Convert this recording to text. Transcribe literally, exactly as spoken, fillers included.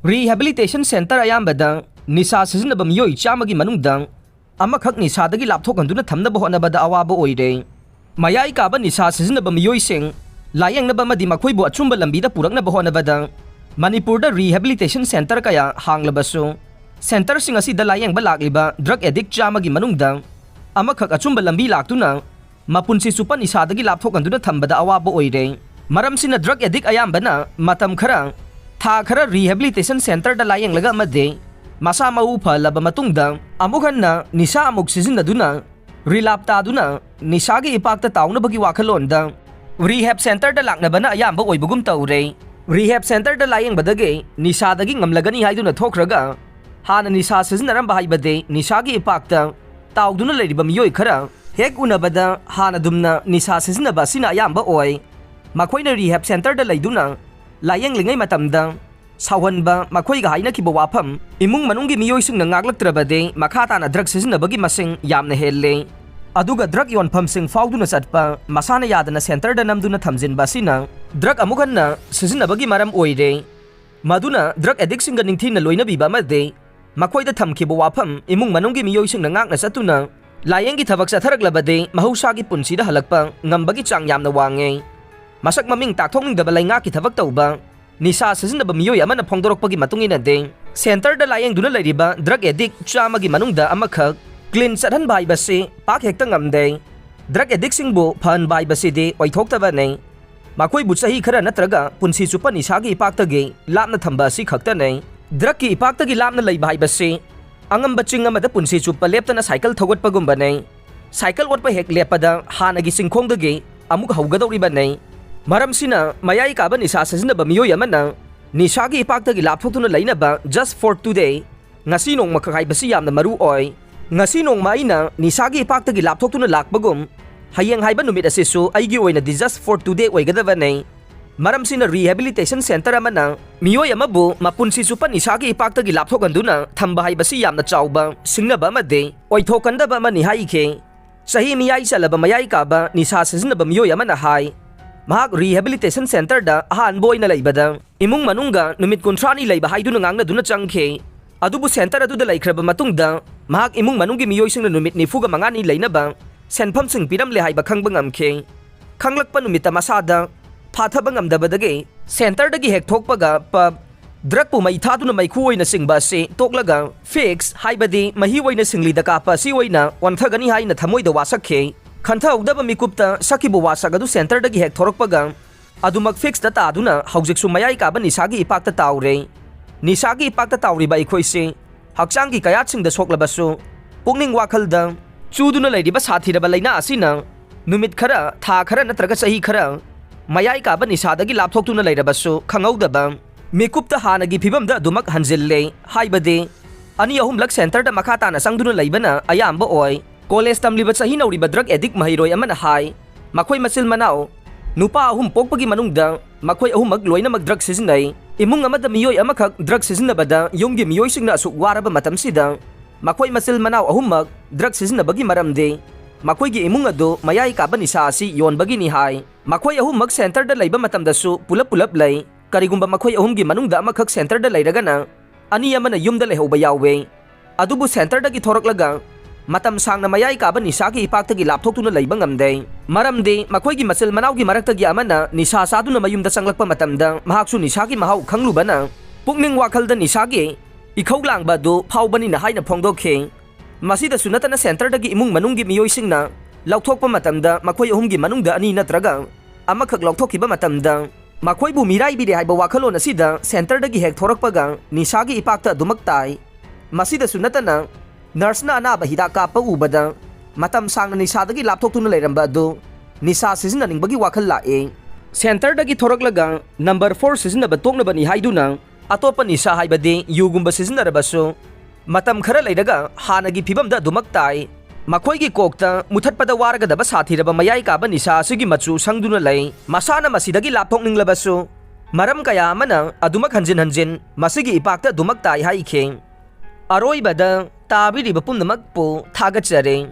Rehabilitation Center ꯑꯌꯥꯝꯕꯗ ꯅꯤꯁꯥ ꯁꯤꯖꯤꯟꯅꯕ ꯃꯤꯑꯣꯏ ꯆꯥꯝꯃꯒꯤ ꯃꯅꯨꯡꯗ ꯑꯃꯈꯛ ꯅꯤꯁꯥꯗꯒꯤ ꯂꯥꯞꯊꯣꯛꯍꯟꯗꯨꯅ ꯊꯝꯅꯕ ꯍꯣꯠꯅꯕꯗ ꯑꯋꯥꯕ ꯑꯣꯏꯔꯦ꯫ ꯃꯌꯥꯏ ꯀꯥꯕ ꯅꯤꯁꯥ ꯁꯤꯖꯤꯟꯅꯕ ꯃꯤꯑꯣꯏꯁꯤꯡ ꯂꯥꯌꯦꯡꯅꯕ ꯑꯃꯗꯤ ꯃꯈꯣꯏꯕꯨ ꯑꯆꯨꯝꯕ ꯂꯝꯕꯤꯗ ꯄꯨꯔꯛꯅꯕ ꯍꯣꯠꯅꯕꯗ ꯃꯅꯤꯄꯨꯔꯗ rehabilitation center ꯀꯌꯥ ꯍꯥꯡꯂꯕꯁꯨ, centerꯁꯤꯡ ꯑꯁꯤꯗ ꯂꯥꯌꯦꯡꯕ ꯂꯥꯛꯂꯤꯕ drug addict ꯆꯥꯝꯃꯒꯤ ꯃꯅꯨꯡꯗ ꯑꯃꯈꯛ ꯑꯆꯨꯝꯕ ꯂꯝꯕꯤ ꯂꯥꯛꯇꯨꯅ ꯃꯄꯨꯟꯁꯤ ꯆꯨꯞꯄ ꯅꯤꯁꯥꯗꯒꯤ ꯂꯥꯞꯊꯣꯛꯍꯟꯗꯨꯅ ꯊꯝꯕꯗ ꯑꯋꯥꯕ ꯑꯣꯏꯔꯦ꯫ ꯃꯔꯝꯁꯤꯅ drug addict ꯑꯌꯥꯝꯕꯅ ꯃꯇꯝ ꯈꯔ, ꯊꯥ ꯈꯔ rehabilitation centerꯗ ꯂꯥꯌꯦꯡꯂꯒ ꯑꯃꯗꯤ ꯃꯁꯥ ꯃꯎ ꯐꯍꯜꯂꯕ ꯃꯇꯨꯡꯗ ꯑꯃꯨꯛ ꯍꯟꯅ ꯅꯤꯁꯥ ꯑꯃꯨꯛ ꯁꯤꯖꯤꯟꯅꯗꯨꯅ relapse ꯇꯥꯗꯨꯅ ꯅꯤꯁꯥꯒꯤ ꯏꯄꯥꯛꯇ ꯇꯥꯎꯅꯕꯒꯤ ꯋꯥꯈꯜꯂꯣꯟꯗ rehab centerꯗ ꯂꯥꯛꯅꯕꯅ ꯑꯌꯥꯝꯕ ꯑꯣꯏꯕꯒꯨꯝ ꯇꯧꯔꯦ꯫ Rehab centerꯗ ꯂꯥꯌꯦꯡꯕꯗꯒꯤ ꯅꯤꯁꯥꯗꯒꯤ ꯉꯝꯂꯒꯅꯤ ꯍꯥꯏꯗꯨꯅ ꯊꯣꯛꯈ꯭ꯔꯒ ꯍꯥꯟꯅ ꯅꯤꯁꯥ ꯁꯤꯖꯤꯟꯅꯔꯝꯕ ꯍꯥꯏꯕꯗꯤ ꯅꯤꯁꯥꯒꯤ ꯏꯄꯥꯛꯇ ꯇꯥꯎꯗꯨꯅ ꯂꯩꯔꯤꯕ ꯃꯤꯑꯣꯏ ꯈꯔ ꯍꯦꯛ ꯎꯅꯕꯗ ꯍꯥꯟꯅꯗꯨꯝꯅ ꯅꯤꯁꯥ ꯁꯤꯖꯤꯟꯅꯕ ꯑꯁꯤꯅ ꯑꯌꯥꯝꯕ ꯑꯣꯏ꯫ ꯃꯈꯣꯏꯅ rehab centerꯗ ꯂꯩꯗꯨꯅ ꯂꯥꯌꯦꯡꯂꯤꯉꯩ ꯃꯇꯝꯗ ꯁꯥꯎꯍꯟꯕ, ꯃꯈꯣꯏꯒ ꯍꯥꯏꯅꯈꯤꯕ ꯋꯥꯐꯝ, ꯏꯃꯨꯡ ꯃꯅꯨꯡꯒꯤ ꯃꯤꯑꯣꯏꯁꯤꯡꯅ ꯉꯥꯛꯂꯛꯇ꯭ꯔꯕꯗꯤ ꯃꯈꯥ ꯇꯥꯅ drug ꯁꯤꯖꯤꯟꯅꯕꯒꯤ ꯃꯁꯤꯡ ꯌꯥꯝꯅ ꯍꯦꯜꯂꯦ꯫ ꯑꯗꯨꯒ drug ꯌꯣꯟꯐꯝꯁꯤꯡ ꯐꯥꯎꯗꯨꯅ ꯆꯠꯄ, ꯃꯁꯥꯅ ꯌꯥꯗꯅ centerꯗ ꯅꯝꯗꯨꯅ ꯊꯝꯖꯤꯟꯕ ꯑꯁꯤꯅ drug ꯑꯃꯨꯛ ꯍꯟꯅ ꯁꯤꯖꯤꯟꯅꯕꯒꯤ ꯃꯔꯝ ꯑꯣꯏꯔꯦ꯫ ꯃꯗꯨꯅ drug addictꯁꯤꯡꯒ ꯅꯤꯡꯊꯤꯅ ꯂꯣꯏꯅꯕꯤꯕ ꯑꯃꯗꯤ ꯃꯈꯣꯏꯗ ꯊꯝꯈꯤꯕ ꯋꯥꯐꯝ ꯏꯃꯨꯡ ꯃꯅꯨꯡꯒꯤ ꯃꯤꯑꯣꯏꯁꯤꯡꯅ ꯉꯥꯛꯅ ꯆꯠꯇꯨꯅ ꯂꯥꯌꯦꯡꯒꯤ ꯊꯕꯛ ꯆꯠꯊꯔꯛꯂꯕꯗꯤ ꯃꯍꯧꯁꯥꯒꯤ ꯄꯨꯟꯁꯤꯗ ꯍꯜꯂꯛꯄ ꯉꯝꯕꯒꯤ ꯆꯥꯡ ꯌꯥꯝꯅ ꯋꯥꯡꯉꯦ꯫ ꯃꯁꯛ ꯃꯃꯤꯡ ꯇꯥꯛꯊꯣꯛꯅꯤꯡꯗꯕ ꯂꯩꯉꯥꯛꯀꯤ ꯊꯕꯛ ꯇꯧꯕ ꯅꯤꯁꯥ ꯁꯤꯖꯤꯟꯅꯕ ꯃꯤꯑꯣꯏ ꯑꯃꯅ ꯐꯣꯡꯗꯣꯔꯛꯄꯒꯤ ꯃꯇꯨꯡ ꯏꯟꯅꯗꯤ, centerꯗ ꯂꯥꯌꯦꯡꯗꯨꯅ ꯂꯩꯔꯤꯕ drug addict ꯆꯥꯝꯃꯒꯤ ꯃꯅꯨꯡꯗ ꯑꯃꯈꯛ clean ꯆꯠꯍꯟꯕ ꯍꯥꯏꯕꯁꯤ ꯄꯥꯛ ꯍꯦꯛꯇ ꯉꯝꯗꯦ꯫ Drug addictꯁꯤꯡꯕꯨ ꯐꯍꯟꯕ ꯍꯥꯏꯕꯁꯤꯗꯤ ꯑꯣꯏꯊꯣꯛꯇꯕꯅꯤ꯫ ꯃꯈꯣꯏꯕꯨ ꯆꯍꯤ ꯈꯔ ꯅꯠꯇ꯭ꯔꯒ ꯄꯨꯟꯁꯤ ꯆꯨꯞꯄ ꯅꯤꯁꯥꯒꯤ ꯏꯄꯥꯛꯇꯒꯤ ꯂꯥꯞꯅ ꯊꯝꯕ ꯑꯁꯤ ꯈꯛꯇꯅꯤ꯫ Drugꯀꯤ ꯏꯄꯥꯛꯇꯒꯤ ꯂꯥꯞꯅ ꯂꯩꯕ ꯍꯥꯏꯕꯁꯤ ꯑꯉꯝꯕ ꯆꯤꯡ ꯑꯃꯗ ꯄꯨꯟꯁꯤ ꯆꯨꯞꯄ ꯂꯦꯞꯇꯅ cycle ꯊꯧꯒꯠꯄꯒꯨꯝꯕꯅꯤ꯫ Cycle ꯑꯣꯠꯄ ꯍꯦꯛ ꯂꯦꯞꯄꯗ ꯍꯥꯟꯅꯒꯤ ꯆꯤꯡꯈꯣꯡꯗꯒꯤ ꯑꯃꯨꯛ ꯍꯧꯒꯗꯧꯔꯤꯕꯅꯤ꯫ ꯃꯔꯝꯁꯤꯅ ꯃꯌꯥꯏ ꯀꯥꯕ ꯅꯤꯁꯥ ꯁꯤꯖꯤꯟꯅꯕ ꯃꯤꯑꯣꯏ ꯑꯃꯅ ꯅꯤꯁꯥꯒꯤ ꯏꯄꯥꯛꯇꯒꯤ ꯂꯥꯞꯊꯣꯛꯇꯨꯅ ꯂꯩꯅꯕ just for today, ꯉꯁꯤ ꯅꯣꯡꯃꯈꯛ ꯍꯥꯏꯕꯁꯤ ꯌꯥꯝꯅ ꯃꯔꯨ ꯑꯣꯏ꯫ ꯉꯁꯤ ꯅꯣꯡꯃ ꯑꯩꯅ ꯅꯤꯁꯥꯒꯤ ꯏꯄꯥꯛꯇꯒꯤ ꯂꯥꯞꯊꯣꯛꯇꯨꯅ ꯂꯥꯛꯄꯒꯨꯝ, ꯍꯌꯦꯡ ꯍꯥꯏꯕ ꯅꯨꯃꯤꯠ ꯑꯁꯤꯁꯨ ꯑꯩꯒꯤ ꯑꯣꯏꯅꯗꯤ just for today ꯑꯣꯏꯒꯗꯕꯅꯤ꯫ ꯃꯔꯝꯁꯤꯅ rehabilitation center ꯑꯃꯅ ꯃꯤꯑꯣꯏ ꯑꯃꯕꯨ ꯃꯄꯨꯟꯁꯤ ꯆꯨꯞꯄ ꯅꯤꯁꯥꯒꯤ ꯏꯄꯥꯛꯇꯒꯤ ꯂꯥꯞꯊꯣꯛꯍꯟꯗꯨꯅ ꯊꯝꯕ ꯍꯥꯏꯕꯁꯤ ꯌꯥꯝꯅ ꯆꯥꯎꯕ ꯁꯤꯡꯅꯕ ꯑꯃꯗꯤ ꯑꯣꯏꯊꯣꯛꯀꯟꯗꯕ ꯑꯃꯅꯤ ꯍꯥꯏꯈꯤ꯫ ꯆꯍꯤ ꯃꯤꯌꯥꯏ ꯆꯜꯂꯕ ꯃꯌꯥꯏ ꯀꯥꯕ ꯅꯤꯁꯥ ꯁꯤꯖꯤꯟꯅꯕ ꯃꯤꯑꯣꯏ ꯑꯃꯅ ꯍꯥꯏ, ꯃꯍꯥꯛ rehabilitation centreꯗ ꯑꯍꯥꯟꯕ ꯑꯣꯏꯅ ꯂꯩꯕꯗ ꯏꯃꯨꯡ ꯃꯅꯨꯡꯒ ꯅꯨꯃꯤꯠ ꯀꯨꯟꯊ꯭ꯔꯥꯅꯤ ꯂꯩꯕ ꯍꯥꯏꯗꯨꯅ ꯉꯥꯡꯅꯗꯨꯅ ꯆꯪꯈꯤ꯫ ꯑꯗꯨꯕꯨ centre ꯑꯗꯨꯗ ꯂꯩꯈ꯭ꯔꯕ ꯃꯇꯨꯡꯗ ꯃꯍꯥꯛ ꯏꯃꯨꯡ ꯃꯅꯨꯡꯒꯤ ꯃꯤꯑꯣꯏꯁꯤꯡꯅ ꯅꯨꯃꯤꯠ ꯅꯤꯐꯨꯒ ꯃꯉꯥꯅꯤ ꯂꯩꯅꯕ ꯁꯦꯟꯐꯝꯁꯤꯡ ꯄꯤꯔꯝꯂꯦ ꯍꯥꯏꯕ ꯈꯪꯕ ꯉꯝꯈꯤ꯫ ꯈꯪꯂꯛꯄ ꯅꯨꯃꯤꯠꯇ ꯃꯁꯥꯗ ꯐꯥꯊꯕ ꯉꯝꯗꯕꯗꯒꯤ centreꯗꯒꯤ ꯍꯦꯛ ꯊꯣꯛꯄꯒ pub, drugꯄꯨ ꯃꯩ ꯊꯥꯗꯨꯅ ꯃꯩꯈꯨ ꯑꯣꯏꯅ ꯆꯤꯡꯕ ꯑꯁꯤ ꯇꯣꯛꯂꯒ fix ꯍꯥꯏꯕꯗꯤ ꯃꯍꯤ ꯑꯣꯏꯅ ꯁꯤꯡꯂꯤꯗ ꯀꯥꯞꯄ ꯑꯁꯤ ꯑꯣꯏꯅ ꯑꯣꯟꯊꯒꯅꯤ ꯍꯥꯏꯅ ꯊꯃꯣꯏꯗ ꯋꯥꯁꯛꯈꯤ꯫ ꯈꯟꯊꯍꯧꯗꯕ ꯃꯤꯀꯨꯞꯇ ꯁꯛꯈꯤꯕ ꯋꯥꯁꯛ ꯑꯗꯨ centreꯗꯒꯤ ꯍꯦꯛ ꯊꯣꯔꯛꯄꯒ ꯑꯗꯨꯃꯛ fixꯇ ꯇꯥꯗꯨꯅ ꯍꯧꯖꯤꯛꯁꯨ ꯃꯌꯥꯏ ꯀꯥꯕ ꯅꯤꯁꯥꯒꯤ ꯏꯄꯥꯛꯇ ꯇꯥꯎꯔꯦ꯫ ꯅꯤꯁꯥꯒꯤ ꯏꯄꯥꯛꯇ ꯇꯥꯎꯔꯤꯕ ꯑꯩꯈꯣꯏꯁꯤ ꯍꯛꯆꯥꯡꯒꯤ ꯀꯌꯥꯠꯁꯤꯡꯗ ꯁꯣꯛꯂꯕꯁꯨ ꯄꯨꯛꯅꯤꯡ ꯋꯥꯈꯜꯗ ꯆꯨꯗꯨꯅ ꯂꯩꯔꯤꯕ ꯁꯥꯊꯤꯔꯕ ꯂꯥꯏꯅꯥ ꯑꯁꯤꯅ ꯅꯨꯃꯤꯠ ꯈꯔ, ꯊꯥ ꯈꯔ ꯅꯠꯇ꯭ꯔꯒ ꯆꯍꯤ ꯈꯔ ꯃꯌꯥꯏ ꯀꯥꯕ ꯅꯤꯁꯥꯗꯒꯤ ꯂꯥꯞꯊꯣꯛꯇꯨꯅ ꯂꯩꯔꯕꯁꯨ ꯈꯪꯍꯧꯗꯕ ꯃꯤꯀꯨꯞꯇ ꯍꯥꯟꯅꯒꯤ ꯐꯤꯕꯝꯗ ꯑꯗꯨꯃꯛ ꯍꯟꯖꯤꯜꯂꯦ꯫ ꯍꯥꯏꯕꯗꯤ ꯑꯅꯤ ꯑꯍꯨꯝꯂꯛ centreꯗ ꯃꯈꯥ ꯇꯥꯅ ꯆꯪꯗꯨꯅ ꯂꯩꯕꯅ ꯑꯌꯥꯝꯕ ꯑꯣꯏ꯫ College ꯇꯝꯂꯤꯕ ꯆꯍꯤ ꯅꯧꯔꯤꯕ drug addict ꯃꯍꯩꯔꯣꯏ ꯑꯃꯅ ꯍꯥꯏ, ꯃꯈꯣꯏ ꯃꯆꯤꯜ ꯃꯅꯥꯎ ꯅꯨꯄꯥ ꯑꯍꯨꯝ ꯄꯣꯛꯄꯒꯤ ꯃꯅꯨꯡꯗ ꯃꯈꯣꯏ ꯑꯍꯨꯝꯃꯛ ꯂꯣꯏꯅꯃꯛ drug ꯁꯤꯖꯤꯟꯅꯩ꯫ ꯏꯃꯨꯡ ꯑꯃꯗ ꯃꯤꯑꯣꯏ ꯑꯃꯈꯛ drug ꯁꯤꯖꯤꯟꯅꯕꯗ ꯌꯨꯝꯒꯤ ꯃꯤꯑꯣꯏꯁꯤꯡꯅ ꯑꯁꯨꯛ ꯋꯥꯔꯕ ꯃꯇꯝꯁꯤꯗ ꯃꯈꯣꯏ ꯃꯆꯤꯜ ꯃꯅꯥꯎ ꯑꯍꯨꯝꯃꯛ drug ꯁꯤꯖꯤꯟꯅꯕꯒꯤ ꯃꯔꯝꯗꯤ ꯃꯈꯣꯏꯒꯤ ꯏꯃꯨꯡ ꯑꯗꯨ ꯃꯌꯥꯏ ꯀꯥꯕ ꯅꯤꯁꯥ ꯑꯁꯤ ꯌꯣꯟꯕꯒꯤꯅꯤ ꯍꯥꯏ꯫ ꯃꯈꯣꯏ ꯑꯍꯨꯝꯃꯛ centreꯗ ꯂꯩꯕ ꯃꯇꯝꯗꯁꯨ ꯄꯨꯂꯞ ꯄꯨꯂꯞ ꯂꯩ꯫ ꯀꯔꯤꯒꯨꯝꯕ ꯃꯈꯣꯏ ꯑꯍꯨꯝꯒꯤ ꯃꯅꯨꯡꯗ ꯑꯃꯈꯛ centreꯗ ꯂꯩꯔꯒꯅ ꯑꯅꯤ ꯑꯃꯅ ꯌꯨꯝꯗ ꯂꯩꯍꯧꯕ ꯌꯥꯎꯋꯦ꯫ ꯑꯗꯨꯕꯨ centreꯗꯒꯤ ꯊꯣꯔꯛꯂꯒ ꯃꯇꯝ ꯁꯥꯡꯅ ꯃꯌꯥꯏ ꯀꯥꯕ ꯅꯤꯁꯥꯒꯤ ꯏꯄꯥꯛꯇꯒꯤ ꯂꯥꯞꯊꯣꯛꯇꯨꯅ ꯂꯩꯕ ꯉꯝꯗꯦ꯫ ꯃꯔꯝꯗꯤ ꯃꯈꯣꯏꯒꯤ ꯃꯆꯤꯜ ꯃꯅꯥꯎꯒꯤ ꯃꯔꯛꯇꯒꯤ ꯑꯃꯅ ꯅꯤꯁꯥ ꯆꯥꯗꯨꯅ ꯃꯌꯨꯝꯗ ꯆꯪꯂꯛꯄ ꯃꯇꯝꯗ ꯃꯍꯥꯛꯁꯨ ꯅꯤꯁꯥꯒꯤ ꯃꯍꯥꯎ ꯈꯪꯂꯨꯕꯅ ꯄꯨꯛꯅꯤꯡ ꯋꯥꯈꯜꯗ ꯅꯤꯁꯥꯒꯤ ꯏꯈꯧ ꯂꯥꯡꯕ ꯑꯗꯨ ꯐꯥꯎꯕꯅꯤꯅ ꯍꯥꯏꯅ ꯐꯣꯡꯗꯣꯛꯈꯤ꯫ ꯃꯁꯤꯗꯁꯨ ꯅꯠꯇꯅ centreꯗꯒꯤ ꯏꯃꯨꯡ ꯃꯅꯨꯡꯒꯤ ꯃꯤꯑꯣꯏꯁꯤꯡꯅ ꯂꯧꯊꯣꯛꯄ ꯃꯇꯝꯗ ꯃꯈꯣꯏ ꯑꯍꯨꯝꯒꯤ ꯃꯅꯨꯡꯗ ꯑꯅꯤ ꯅꯠꯇ꯭ꯔꯒ ꯑꯃꯈꯛ ꯂꯧꯊꯣꯛꯈꯤꯕ ꯃꯇꯝꯗ ꯃꯈꯣꯏꯕꯨ ꯃꯤꯔꯥꯏꯕꯤꯔꯦ ꯍꯥꯏꯕ ꯋꯥꯈꯜꯂꯣꯟ ꯑꯁꯤꯗ centreꯗꯒꯤ ꯍꯦꯛ ꯊꯣꯔꯛꯄꯒ ꯅꯤꯁꯥꯒꯤ ꯏꯄꯥꯛꯇ ꯑꯗꯨꯃꯛ ꯇꯥꯏ꯫ ꯃꯁꯤꯗꯁꯨ ꯅꯠꯇꯅ nurseꯅ ꯑꯅꯥꯕ ꯍꯤꯗꯥꯛ ꯀꯥꯞꯄ ꯎꯕꯗ ꯃꯇꯝ ꯁꯥꯡꯅ ꯅꯤꯁꯥꯗꯒꯤ ꯂꯥꯞꯊꯣꯛꯇꯨꯅ ꯂꯩꯔꯝꯕ ꯑꯗꯨ ꯅꯤꯁꯥ ꯁꯤꯖꯤꯟꯅꯅꯤꯡꯕꯒꯤ ꯋꯥꯈꯜ ꯂꯥꯛꯏ꯫ Centreꯗꯒꯤ ꯊꯣꯔꯛꯂꯒ number four ꯁꯤꯖꯤꯟꯅꯕ ꯇꯣꯛꯅꯕꯅꯤ ꯍꯥꯏꯗꯨꯅ ꯑꯇꯣꯞꯄ ꯅꯤꯁꯥ ꯍꯥꯏꯕꯗꯤ ꯌꯨꯒꯨꯝꯕ ꯁꯤꯖꯤꯟꯅꯔꯕꯁꯨ ꯃꯇꯝ ꯈꯔ ꯂꯩꯔꯒ ꯍꯥꯟꯅꯒꯤ ꯐꯤꯕꯝꯗ ꯑꯗꯨꯃꯛ ꯇꯥꯏ꯫ ꯃꯈꯣꯏꯒꯤ ꯀꯣꯛꯇ ꯃꯨꯊꯠꯄꯗ ꯋꯥꯔꯒꯗꯕ ꯁꯥꯊꯤꯔꯕ ꯃꯌꯥꯏ ꯀꯥꯕ ꯅꯤꯁꯥ ꯑꯁꯤꯒꯤ ꯃꯆꯨ ꯁꯪꯗꯨꯅ ꯂꯩ꯫ ꯃꯁꯥꯅ ꯃꯁꯤꯗꯒꯤ ꯂꯥꯞꯊꯣꯛꯅꯤꯡꯂꯕꯁꯨ ꯃꯔꯝ ꯀꯌꯥ ꯑꯃꯅ ꯑꯗꯨꯃꯛ ꯍꯟꯖꯤꯟ ꯍꯟꯖꯤꯟ ꯃꯁꯤꯒꯤ ꯏꯄꯥꯛꯇ ꯑꯗꯨꯃꯛ ꯇꯥꯏ ꯍꯥꯏꯈꯤ꯫ ꯑꯔꯣꯏꯕꯗ ꯇꯥꯕꯤꯔꯤꯕ ꯄꯨꯝꯅꯃꯛꯄꯨ ꯊꯥꯒꯠꯆꯔꯤ꯫